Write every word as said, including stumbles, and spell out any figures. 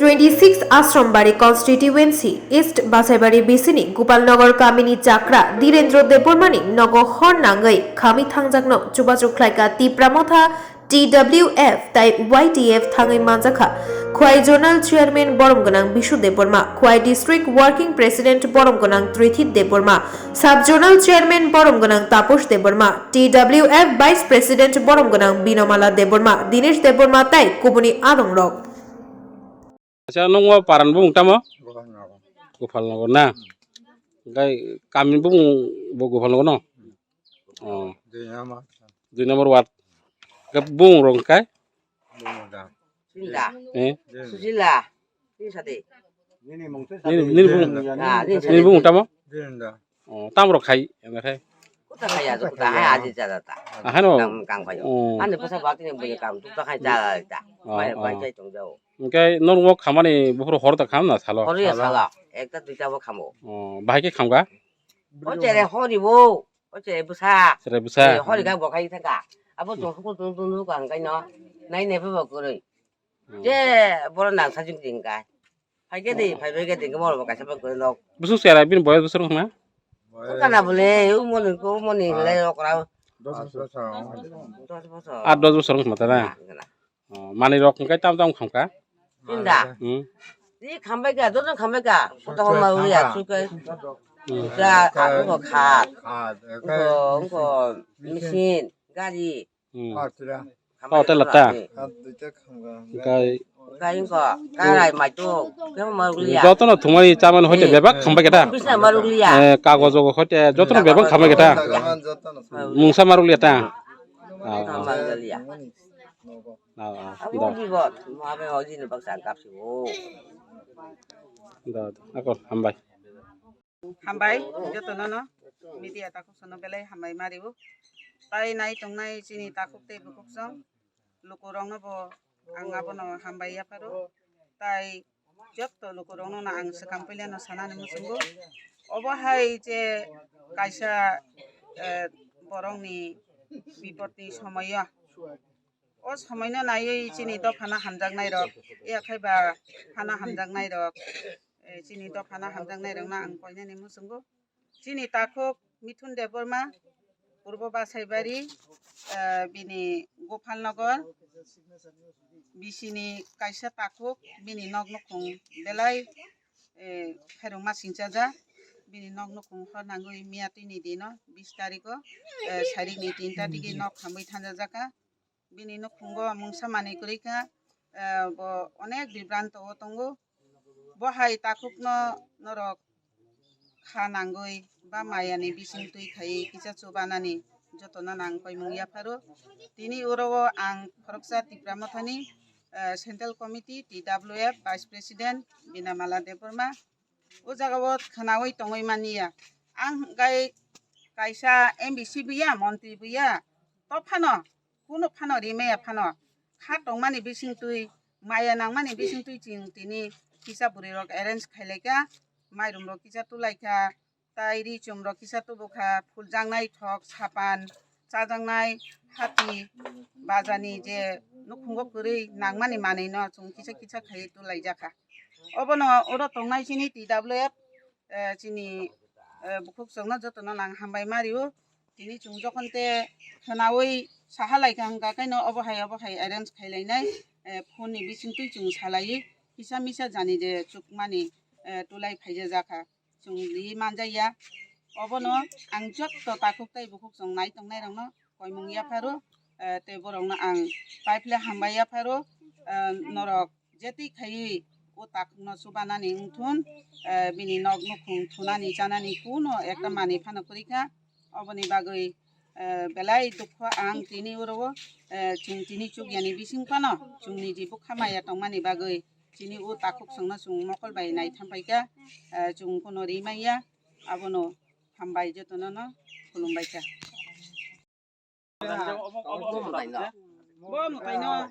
Twenty six Asrambari constituency East Basaibari bisini Gopalnagar kamini chakra Dhirendra Debbarmani nogo hor nangwi khami thangjakno chubachu khlaika Tipra Motha T W F tai Y T F thangwi manjakha Khwai Zonal Chairman borom gwnang Bishu Debbarma, Khwai District Working President borom gwnang Trithi Debbarma, Sub Zonal Chairman borom gwnang Taposh Debbarma, T W F Vice President borom gwnang Binomala Debbarma, Dinesh Debbarma tai kubuni adongrok. Acha, nwng o paran bumung tamo? Gopalnagar. Gopalnagar na? Hwnkhe kamini bumung bo Gopalnagar no? Oh. Dui number. Dui number ward. Hwnkhe bumung rok hwnkhe? Bumung da. Sinda. Eh? Din. Susila. Ini sate. Nini, nini bumung. Din. Ah, ini sate. Nini bumung tamo? Din da. Oh, tamo rok khai, hwnkhe? Kuta khai aja, kuta hai aji jada ta. Ah, hano. Kang, kang khai. Oh. Ani bwsa bati ni buya kam, kuta khai jada ta. Oh, bai, bai oh. Khai tong jao. Hwnkhe norok khamani buphuru hor ta kham na salo? Hor ya sala, ekta duita bo khamo. Oh, bahai khe khamkha? O chere hori bo, o chere bwsa. Chere bwsa. Eh, hori ga bo khai thangka. Abo tong sukul tong tong nuk ang kai no. Nai ne bo kwrwi. Hmm. Je boro nang sajung ding kai. Phai khe di, phai bai khe ding mo bo kaisa bo kwrwi nok. Bwswk chere bini boyos bwswk wngkha na? Wngkha na bole, umoni ko umoni le okra. Dos bosor. Dos bosor. Aat dos bosor wngkha na ta na? Ah, wngkha na. Oh, manwi rok hwnkhe tam tam khamkha? Tinda. Hmm. Ni khambai ka, dono khambai ka. Kota homa uli asu kai. Hmm. Ja, aku ko khat. Khat, ko, ko, machine, gari. Hmm. Khat, tira. Oh, tela ta. Khat, duita khamkha. Kai. Kai ko, karai mai to. Kemo marulia. Jotono thumani chaman hoite bebak khambai keta. Bisa marulia. Eh, kagojo hoite jotono bebak khambai keta. Jotono. Mungsa marulia ta. Ah, ah. Marulia. Ah, ah, abo da. Di bot, mo abe o jini baksa ang kapsi o. Da, da. Ako, hambai. Hambai, joto nono, media takhuk sono belai hambai maribo. Tai nai tongnai chini takhuk tei bukhuk song, lukurokno bo ang abono hambai yapharo. Tai joto lukurokno no ang swkang puilano sanani muchungo. Obo hai je kaisa, eh, borokni bipodni somoyo. O somoino naiwi chini dophano hamjaknairok, ya khai ba phano hamjaknairok, eh, chini dophano hamjaknairokno ang koinani muchungo. Chini takhuk Mithun Debbarma, Purbo Basaibari, eh, bini Gopalnagar, bisini kaisa takhuk, bini nok nukhung belai, eh, khairokma singchajak, bini nok nukhung hor nangwi miyatwini dino, bis tarikho, eh, sarikni tinta digi nok hamwi thanjajakha. Bini nukhungo mungsa manwi kwrwi kha, eh, bo onek bibranto o tongo. Bo hai takhukno norok kha nangwi ba mayani bisingtwi khaiwi kisa chubanani jotono nang koimung yapharo. Tini oro o ang khoroksa Tipra Mothani, eh, Central Committee, T W F, Vice President Binamala Debbarma. O jaga o khwnaui tongwi manya. Ang hwnkhe kaisa M B C buya, montri buya, to phano, kunu phano rimaya phano, kha tongmani bisingtwi, maya nangmani bisingtwi chwng tini kisa bwrwi rok arrange khailaikha, mairum rok kisa tulaikha, tai ri chum rok kisa tubukha, phuljaknai thok, sapan, chajaknai hati, bajani je nukhungo kwrwi nangmani manwino chwng kisa kisa khaiwi tulaijakha. Obono oro tongnai chini T W F, eh, chini, eh, bukhuk chwngno jotono nang hambai mario. Tini chwng jokhon te khwnaui saha laikha hwnkha khe no obo hai obo hai arrange khailainai, eh, phone ni bisingtwi chwng salaiwi kisa misa jani je chukmani, eh, tulai phaijajakha. Chwng ri manjaya. Obono ang jotto takhuk tei bukhuk chwng nai tongnairokno koimung yapharo, eh, tei borokno ang paiphle hambai yapharo, eh, norok jetwi khaiwi o takhukno chubanani wngthun, eh, bini nok nukhung thunani chanani kuno ekta manwi phano kwrwi kha. Oboni bagwi, eh, belai dukho ang tini oro o, eh, chwng tini chukyani bising phano chwngni je bwkha maya tongmani bagwi chini o takhuk chwngno chwng mokol bai naitham paikha, eh, chwng kuno ri manya, abono hambai jotono no khulumbaikha. Bo mwtaino.